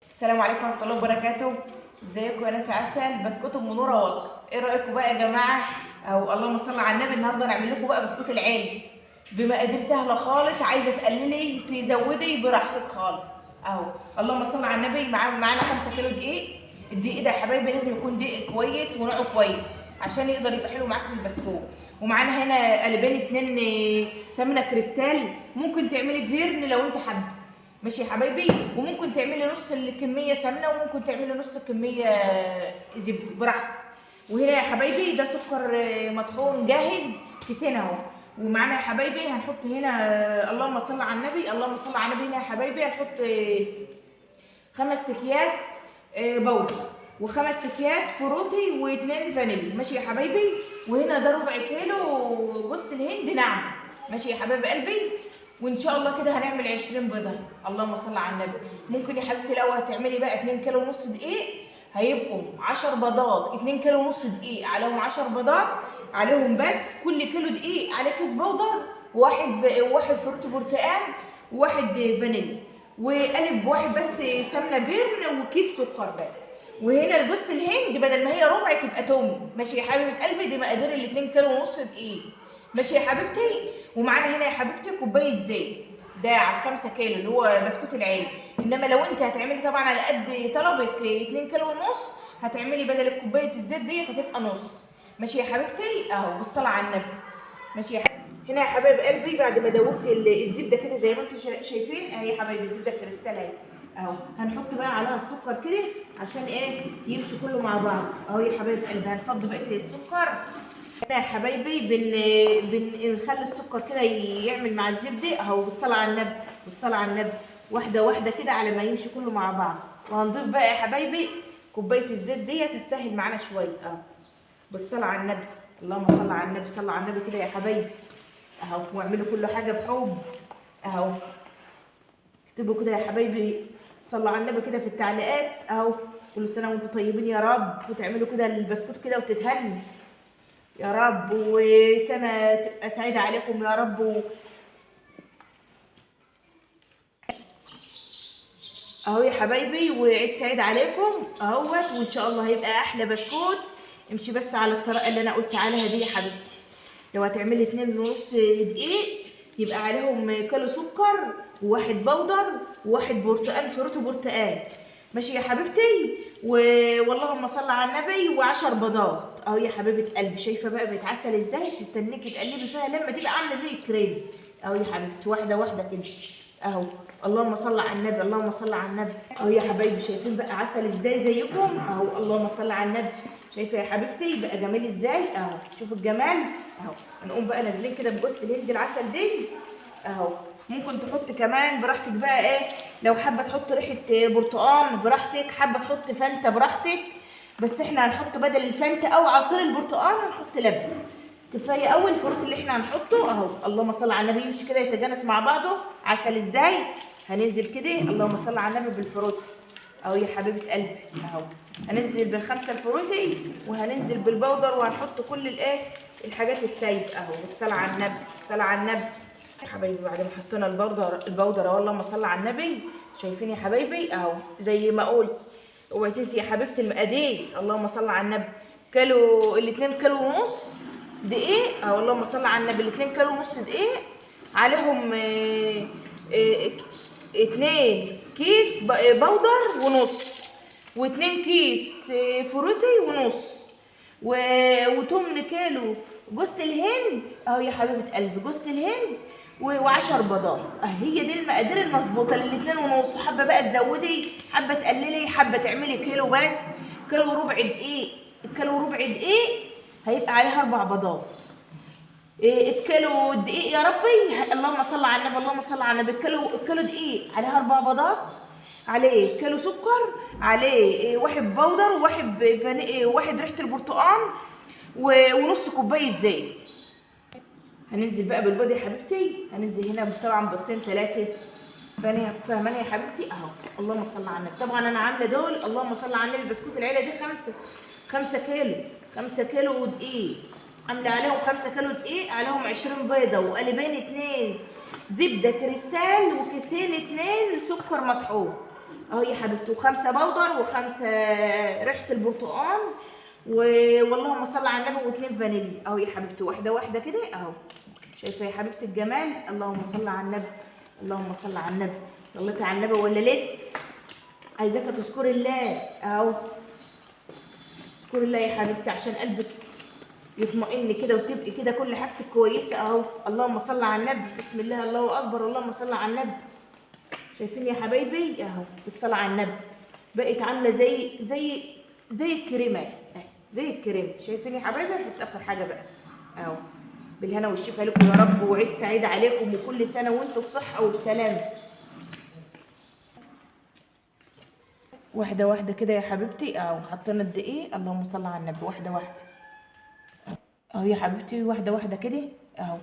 السلام عليكم ورحمة الله وبركاته. ازيكم يا ناس عسل؟ بسكوت ام نوره واصل. ايه رايكم بقى يا جماعة؟ او اللهم صل على النبي. النهارده نعمل لكم بقى بسكوت العيلة بمقادير سهلة خالص، عايزه تقللي تزودي براحتك خالص. اهو اللهم صل على النبي. معانا 5 كيلو دقيق. الدقيق ده يا حبايبي لازم يكون دقيق كويس ونوعه كويس عشان يقدر يبقى حلو معاك في البسكوت. ومعانا هنا قالبين 2 سمنه كريستال، ممكن تعملي فيرن لو انت حابة، ماشي يا حبايبي. وممكن تعملي نص الكمية سمنه وممكن تعملي نص الكمية زبدة براحتك. وهنا يا حبايبي ده سكر مطحون جاهز كيسين اهو. ومعانا يا حبايبي هنحط هنا اللهم صل على النبي، اللهم صل على النبي. هنا يا حبايبي هنحط 5 اكياس بودر و5 اكياس فروتي و2 فانيليا، ماشي يا حبايبي. وهنا ده ربع كيلو جوز الهند ناعمة، ماشي يا حبايب قلبي. وان شاء الله كده هنعمل 20 بيضة. اللهم صل على النبي. ممكن يا حبيبتي لو هتعملي بقى 2 كيلو ونص دقيق هيبقوا 10 بيضات، 2 كيلو ونص دقيق عليهم 10 بيضات، عليهم بس كل كيلو دقيق عليه كيس بودر، واحد فروت برتقال، وواحد فانيليا، وقالب واحد بس سمنه فيرن، وكيس سكر بس. وهنا الجوز الهند بدل ما هي ربع تبقى تمن، ماشي يا حبيبه قلبي. دي مقادير ال 2 كيلو ونص دقيق، ماشي يا حبيبتي. ومعانا هنا يا حبيبتي كوباية زيت، ده على 5 كيلو اللي هو بسكوت العيلة. انما لو انت هتعملي طبعا على قد طلبك 2 كيلو ونص، هتعملي بدل كوباية الزيت ديت هتبقى نص، ماشي يا حبيبتي اهو. بالصلاة على النبي، ماشي يا حبيبتي. هنا يا حبايب قلبي بعد ما دوبت الزبدة كده زي ما انتم شايفين اهي يا حبايبي، الزبدة الكريستال اهي اهو. هنحط بقى عليها السكر كده عشان ايه يمشي كله مع بعض اهو يا حبايب قلبي. هنفضي بقية السكر هنا يا حبايبي، بنخلي السكر كده يعمل مع الزبدة اهو. بالصلاة على النبي، بالصلاة على النبي، واحدة واحدة كده على ما يمشي كله مع بعض. وهنضيف بقى يا حبايبي كوباية الزيت ديت هتسهل معانا شوية اهو. بالصلاة على النبي، اللهم صل على النبي، صل على النبي كده يا حبايبي اهو. واعملوا كل حاجة بحب اهو. اكتبوا كده يا حبايبي صلوا على النبي كده في التعليقات اهو. كل سنة وانتم طيبين يا رب، وتعملوا كده البسكوت كده وتتهنوا يا رب، وسنة تبقى سعيدة عليكم يا رب. اهو يا حبايبي، وعيد سعيد عليكم اهوت. وان شاء الله هيبقى احلى بسكوت. امشي بس على الطريقة اللي انا قلت عليها دي يا حبيبتي. لو هتعملي 2.5 دقيق يبقى عليهم كيلو سكر وواحد بودر وواحد برتقال فروت برتقال، ماشي يا حبيبتي. واللهم صل على النبي. و10 بيضات اهو يا حبيبه قلبي. شايفه بقى بيتعسل ازاي؟ تتنكي تقلبي فيها لما تبقى عامله زي الكريم اهو يا حبيبتي، واحدة واحدة كده اهو. اللهم صل على النبي، اللهم صل على النبي اهو يا حبايبي. شايفين بقى عسل ازاي زيكم اهو. اللهم صل على النبي. شايفه يا حبيبتي بقى جميل ازاي اهو. شوفوا الجمال اهو. هنقوم بقى نازلين كده بجوز الهند العسل دي اهو. ممكن تحط كمان براحتك بقى ايه، لو حابة تحط ريحه برتقان براحتك، حابة تحط فانتا براحتك، بس احنا هنحط بدل الفانتا او عصير البرتقان هنحط لبن. كفاية اول الفروت اللي احنا هنحطه اهو. اللهم صل على النبي. يمشي كده يتجانس مع بعضه عسل ازاي. هننزل كده اللهم صل على النبي بالفروت اهو يا حبيبه قلبي اهو. هننزل بالخمسة الفروتي وهننزل بالبودر وهنحط كل الايه الحاجات السايبه اهو. بالصلاة على النبي، بالصلاة على النبي يا حبايبي. بعد ما حطينا البودر اهو اللهم صل على النبي. شايفين يا حبايبي اهو زي ما قلت. اوعي تنسي يا حبيبتي المقادير. اللهم صل على النبي. كيلو الاتنين كيلو ونص دقيق اهو. اللهم صل على النبي. الاتنين كيلو ونص دقيق عليهم 2 كيس بودر ونص، و2 كيس فروتي ونص، و8 كيلو جوز الهند اهو يا حبيبه قلبي، جوز الهند و10 بيضات. هي دي المقادير المظبوطه للاتنين ونص. حابة بقى تزودي، حابة تقللي، حابة تعملي كيلو بس، كيلو وربع دقيق، الكيلو وربع دقيق هيبقى عليها 4 بيضات. الكيلو دقيق يا ربي اللهم صل على النبي، اللهم صل على النبي. الكيلو دقيق عليها 4 بيضات، عليه كيلو سكر، عليه 1 بودر وواحد واحد ريحه البرتقال ونص كوباية زيت. هننزل بقى بالبيض يا حبيبتي. هننزل هنا طبعا بيضتين 3. فاهماني يا حبيبتي اهو. اللهم صل على النبي. طبعا انا عامله دول اللهم صل على النبي. بسكوت العيلة دي 5 كيلو، 5 كيلو ودقيق، عامله عليهم 5 كيلو دقيق، عليهم 20 بيضة وقالبين 2 زبدة كريستال وكيسين 2 سكر مطحون. اهو يا حبيبتي، و5 بودر و5 ريحه البرتقال واللهم صل على النبي، و2 فانيليا اهو يا حبيبتي. واحدة واحدة كده اهو. شايفه يا حبيبتي الجمال؟ اللهم صل على النبي، اللهم صل على النبي. صليتي على النبي ولا لسه؟ عايزاك تذكري الله اهو، اذكري الله يا حبيبتي عشان قلبك يطمئن كده وتبقي كده كل حاجتك كويسة اهو. اللهم صل على النبي، بسم الله الله اكبر، اللهم صل على النبي. شايفين يا حبايبي اهو بالصلاة على النبي بقت عامله زي زي زي الكريمة اهي، زي الكريمة. شايفين يا حبايبي؟ هنحط اخر حاجة بقى اهو. بالهنا والشفا لكم يا رب، وعيد سعيد عليكم، وكل سنة وانتم بصحة وبسلامه. واحدة واحدة كده يا حبيبتي اهو. حطينا الدقيق، اللهم صل على النبي. واحدة واحدة اهو يا حبيبتي، واحدة واحدة كده اهو.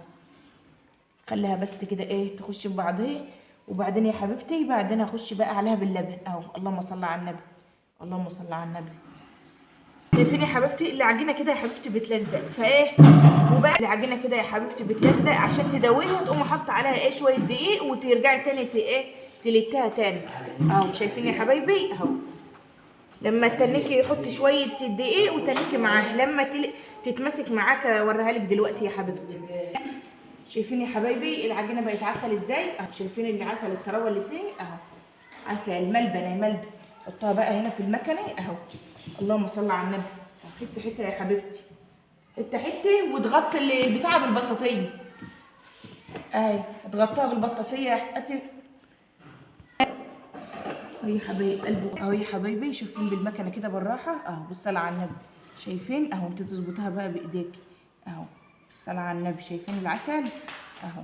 خليها بس كده ايه تخش في بعضها، وبعدين يا حبيبتي بعدين هخش بقى عليها باللبن اهو. اللهم صل على النبي، اللهم صل على النبي. شايفين يا حبيبتي العجينة كده يا حبيبتي بتلزق، فايه شوفوا بقى العجينة كده يا حبيبتي بتلزق، عشان تدويها تقوم حاطه عليها ايه شوية دقيق، وترجعي تاني ايه تلتها تاني اهو. شايفين يا حبايبي اهو، لما تنكي يحط شوية دقيق وتنكي معاه، لما تتمسك معاك اوريها لك دلوقتي يا حبيبتي. شايفين يا حبايبي العجينة بقت عسل ازاي اهو. شايفين العسل الطراوه اللي فيه اهو، عسل ملبن يا ملبن. حطها بقى هنا في المكنه اهو. اللهم صل على النبي. حتة حتة يا حبيبتي، حتة حتة، وتغطي البتاعه بالبطاطيه اهي، تغطيها بالبطاطيه يا حبيبتي اهو يا حبايب قلبي اهو يا حبايبي. شوفين بالمكنه كده بالراحة اهو، بالصلاة على النبي. شايفين اهو، انت تظبطها بقى بايديك اهو، بالصلاة على النبي. شايفين العسل اهو.